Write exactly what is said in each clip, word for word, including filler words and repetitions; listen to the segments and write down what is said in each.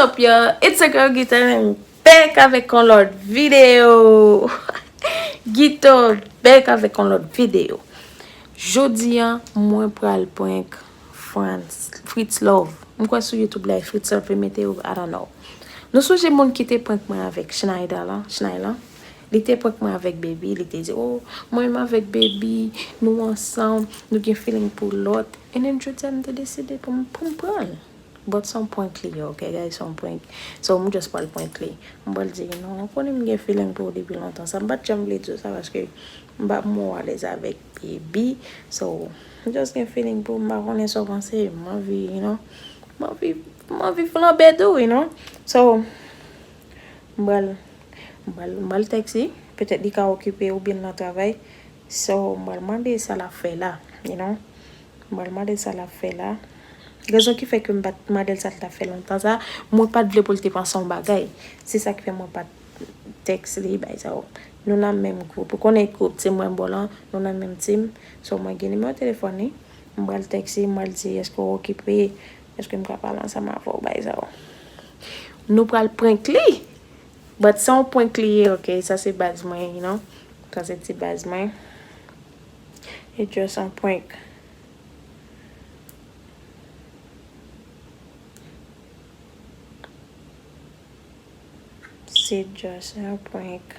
Up, y'all? It's your girl Guitar and I'm back avèk yon lòt videyo. Guitar back avèk yon lòt videyo. Jodi a, mwen pral prank Frantz, Fritz Love. M kwè sou YouTube la, Fritz Love te mete yo, I don't know. Nou sonje moun ki te prank mwen avèk Schneider la, Schneider la? Li te prank mwen avèk Baby, li te di, "Oh, mwen menm avèk Baby, nou ansanm, nou gen feeling pou lòt." And then jodi a, m te deside pou m, pou m pran l. But se yon prank li ye, ok, guys, se yon prank. So, m just pral prank li. M pral di, "Non, ou konnen m gen feeling pou ou depi lontan." Sa, m pa t janm vle di w sa, paske m pa, m alèz avèk Baby. So, m just gen feeling pou ou, m pa konnen sa w panse. M anvi, you know, m anvi, m anvi flanbe tou, you know. So, m pral, m pral, m pral tèks li. Petèt li ka okipe oubyen l nan travay. So, m pral mande sa l ap fè la, you know. M pral mande l sa l ap fè la. Rezon ki fè ke m pa t mande l sa l t ap fè lontan sa, mwen pa t vle pou l te panse yon bagay. Se sa ki fè mwen pa t tèks li, bay sa yo. Nou nan menm gwoup. Ou konnen gwoup Team Rainbow lan, nou nan menm team. So, mwen gen nimewo telefòn li. M pral tèks li, m pral di, "Èske w okipe? Èske m ka pale ansanm avè w?" Bay sa yo. Nou pral prank li. But se yon prank li ye, ok? Sa se baz mwen, you know? Sa se ti baz mwen. It's just a prank. Se just a prank.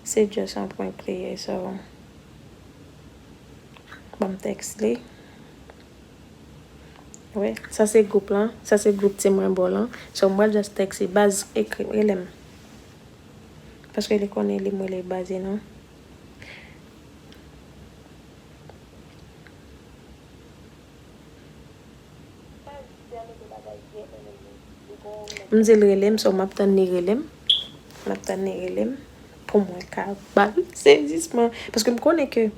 Se just a prank li ye, so. Ban m tèks li. Wi, sa se gwoup lan. Sa se gwoup Team Rainbow lan. So, m pral just tèks li. Baz, ekri, rele m. Paske li konnen li m rele baz li non. M di l rele m, so m ap tann li rele m. M ap tann li rele m pou mwen ka ba l sezisman. Paske m konnen ke,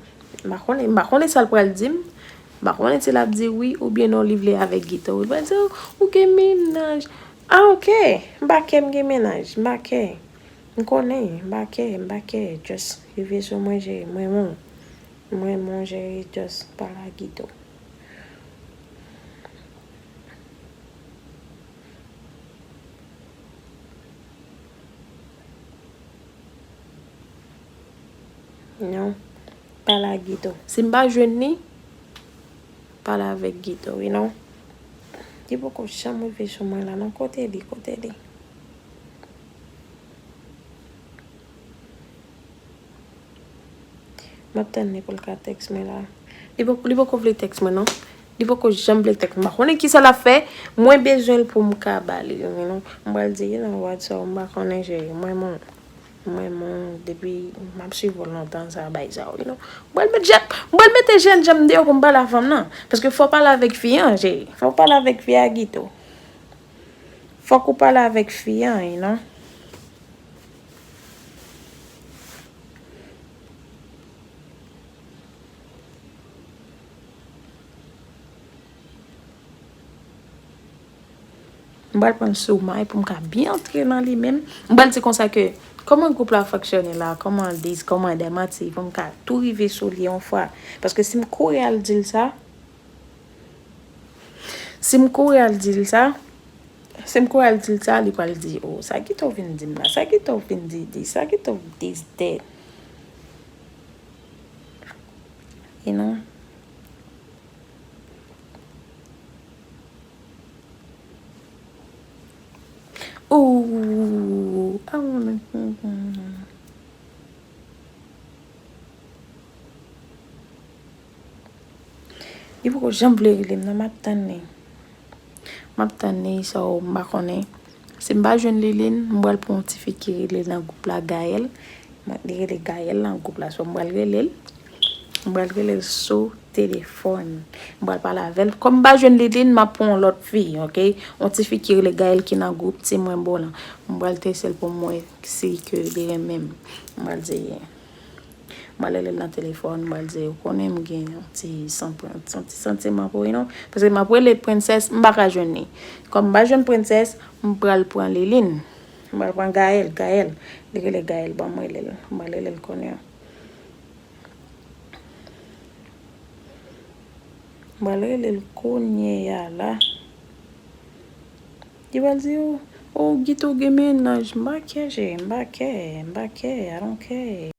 m pa konnen, m pa konnen sa l pral di m. M pa konnen si l ap di wi oubyen non li vle avèk Guito. Li pral di, "Oh, ou gen mennaj." Ah, ok. M pa kè m gen mennaj. M pa kè. M konnen. M pa kè. M pa kè. Just rive sou mwen, jere. Mwen, mwen. Mwen, mwen, jere. Just pale ak Guito. Non. Pale ak Guito. Si m pa jwenn li, pale avèk Guito, you know. Li poko janm rive sou mwen la, non. Kote li? Kote li? M ap tann li pou l ka tèks mwen la. Li poko, li poko vle tèks mwen, non. Li poko janm vle tèks mwen. M pa konnen kisa l ap fè. Mwen bezwen l pou m ka ba li, you know. M pral di, you know what, so, m pa konnen, jere. Mwen, mwen, mwen, mwen, depi m ap swiv ou lontan, sa, bay sa, you know. M pral met jèn, m pral mete jèn jan m deyò pou m pale a fanm nan. Paske fò w pale avèk fi an, jere. Fò w pale avèk fi a, Guito. Fòk ou pale avèk fi an, you know. M pral pran l sou may pou m ka byen antre nan li menm. M pral di konsa ke, kòman gwoup la fonksyone la, kòman dis, kòman dèmanti, pou m ka tou rive sou li yon fwa. Paske si m kouri al di l sa, Si m kouri al di l sa, si m kouri al di l sa, li pral di, "Oh, sa Guito vin di m la? Sa Guito vin di, di, sa Guito dis dèt?" You know? Ooh, I wanna. Li poko janm vle rele m nan, m ap tann li. M ap tann li, so, m pa konnen. Si m pa jwenn Liline, m pral pran yon tifi ki rele nan gwoup la, Gaëlle. Mwen, li rele Gaëlle nan gwoup la, so, m pral rele l. M pral rele l sou telefòn. M pral pale avè l. Kòm m pa jwenn Liline, m ap pran yon lòt fi, ok? Yon tifi ki rele Gaëlle ki nan gwoup Team Rainbow lan. M pral teste l pou m wè si ke li renmen m. M pral di, m pral rele l nan telefòn, m pral di, ou konnen m gen yon ti sanpran, yon ti santiman pou li non. Paske m ap rele Princess, m pa ka jwenn li. Kòm m pa jwenn Princess, m pral pran Liline. M pral pran Gaëlle, Gaëlle. Li rele Gaëlle, ban m rele l. M pral rele l kounye a. M pral rele l kounye a la. Li pral di, "Oh, oh, Guito gen mennaj." M pa care, cheri, m pa care, m pa care, I don't care.